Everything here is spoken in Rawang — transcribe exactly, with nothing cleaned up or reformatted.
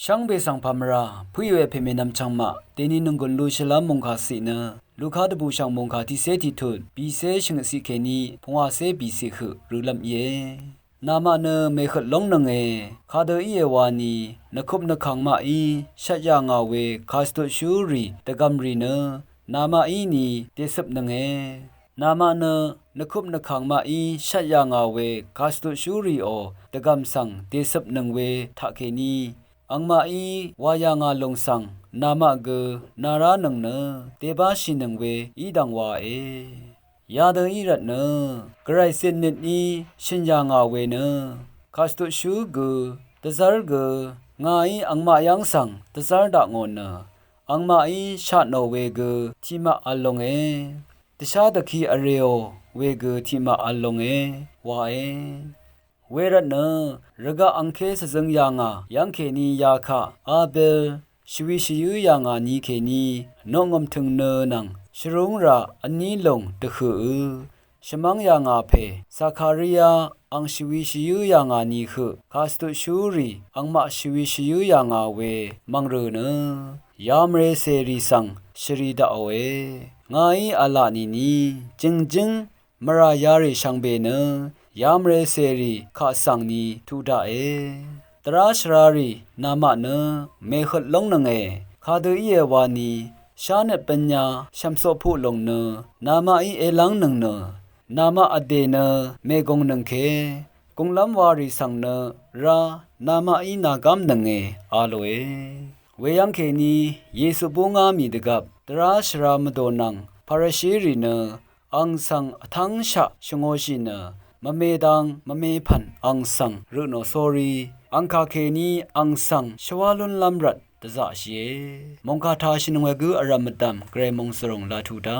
Shvngbe svng pàmvrà pø̀í we pèmènvm chvngmaq dèni nònggùn lushìlv́m mòngkà ciq nø Luka dvbùshv̀ng mòngkà tiqcé tiqtut bìcé shvngøt ciq kèní pungwàcé bìciq høq rølv́m íe. Namaq nø mèhøt lóngnønge, kadø íe wani nvkup nvkàng maqí shvt yà ngà we kàcvtutshúrì dvgv̀mrì nø namaqí ni dècøpnønge. Namaq nø nvkup nvkàng maqí shvt yà ngà we kàcvtutshúrìò dvgv̀m svng dècøpnøng we taqkèní angmaqí wà yà ngà lùng svng namaq gø na ránøng nø dèbáshìnøng we í dv̀ng wae. Yadø í rvtnø gvray cìtnøtní shø̀n yà ngà we nø kàcvtutshú gø dvzv́r gø ngàí angmaq yv́ng svng dvzv́r dakngò nø angmaqí shatnò we gø tiqmaq vl longe. Dvshá dvki vrèò we gø tiqmaq vl longe wae. Wervtnø rvgaq angké svzøng yà ngà yv́ngkèní yakaq Abel shvwi shvyǿ yà ngà ni kèní noqngø̀m tø̀ng nø nvng shvrúngrà vní lùng dvhø̀ø shvmv́ng yà ngà pè Zakaria ang shvwi shvyǿ yà ngà ni høq kàcvtutshúrì angmaq shvwi shvyǿ yà ngà we mv̀ngrø̀ nø yamvre cèrì svng shvri daqòe. Ngàí v̄la nìni jø̀ngjǿng mvrà yarì shvngbe nø yamvre cèrì kaq svng ni tuq daqe. Dvrá shvrarì namaq nø mèhøt lóngnønge, kadø íe wani shánøt bvnya shv̀msoq puq lùng nø namaqí èlv́ngnøng nø namaq vdè nø mègùngnøngke. Gùnglv́m warì svng nø rá namaqí nàgámnønge a lòe. Weyv́ng kèní Yesu búngá mì dvgvp dvrá shvra mvdò nvng Parashirì nø ang svng vtv́ngshaq shvngōshì nø mvme dang mvme pv̀n ang svng rø tnò sórí angkà kèní ang svng shvwá lúnlv́m rvt dvzaqshìe. Mòngkà tashìnøng we gǿ vrv̀m mvdv̀m gvray mòngsvrùng laq tuq dá.